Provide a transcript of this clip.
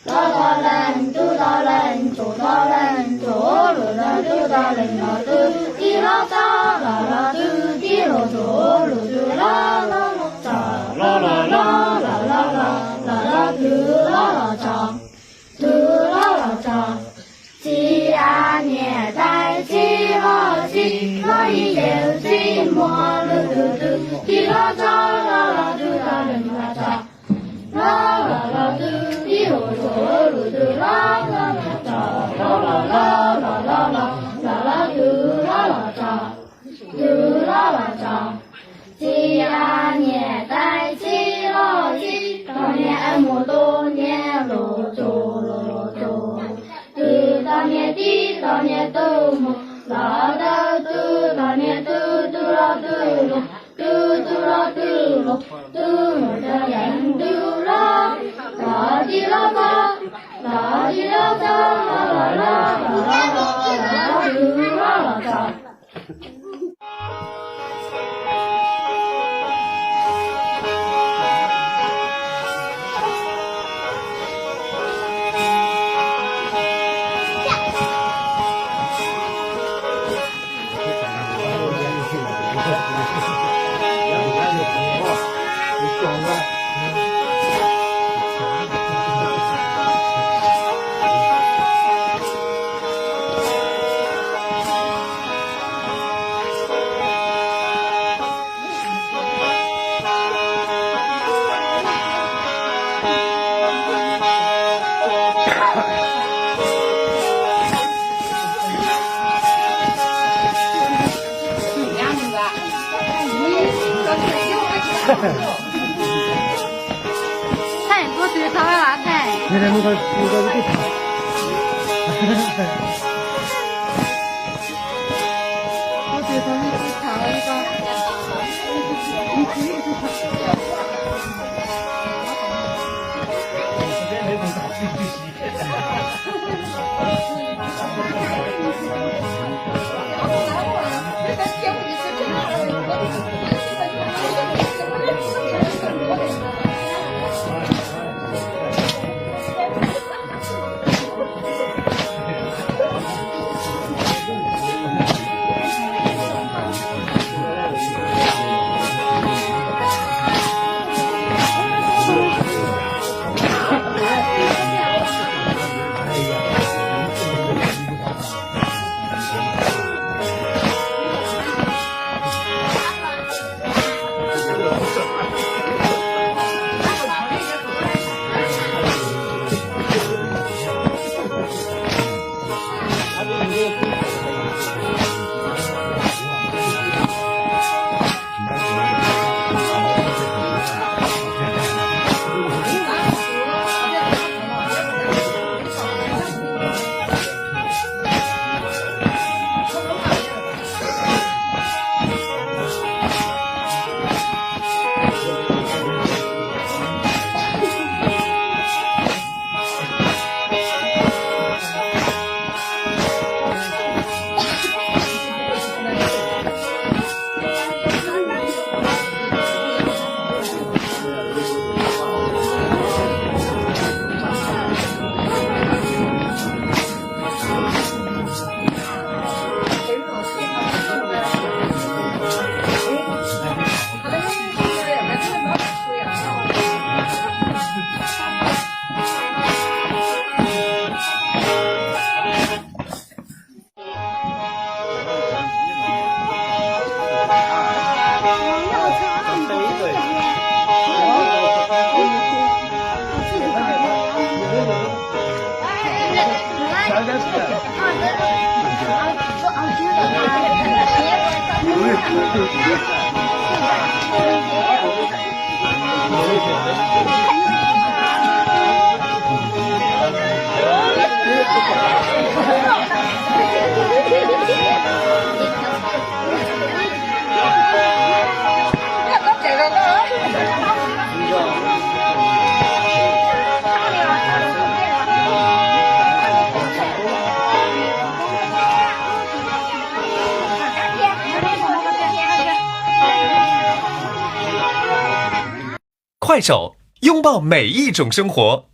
Los tog leej, tub tog leej, tub tog leej, tub tog leej, los tub tib los txog, los los tub tib los txog, los tub los los los los los los los los los twb los los txog, twb los los txog. Txiv a niam tais txiv los txiv, los ib yews txiv muag, los tub tub tib los txog, los los tub tog leej los txog. Los los los twb ib los txog, los twb los los los txog, los los los los los los los twb los los txog, twb los los txog. Txiv a niam tais txiv los txiv, tog niam mus tub niam los tub los tub, twb tog niam tib tog niam tub mus, los tau twb tog niam twb, twb los twb los, twb twb los twb los, twb mus txog yeej twb los, los tib los txog, los tib los txog, los los los los los los los twb los los txog. Thaij, mus tus thov las thaij. Mus tus thov tus thov li ko. 快手，拥抱每一种生活。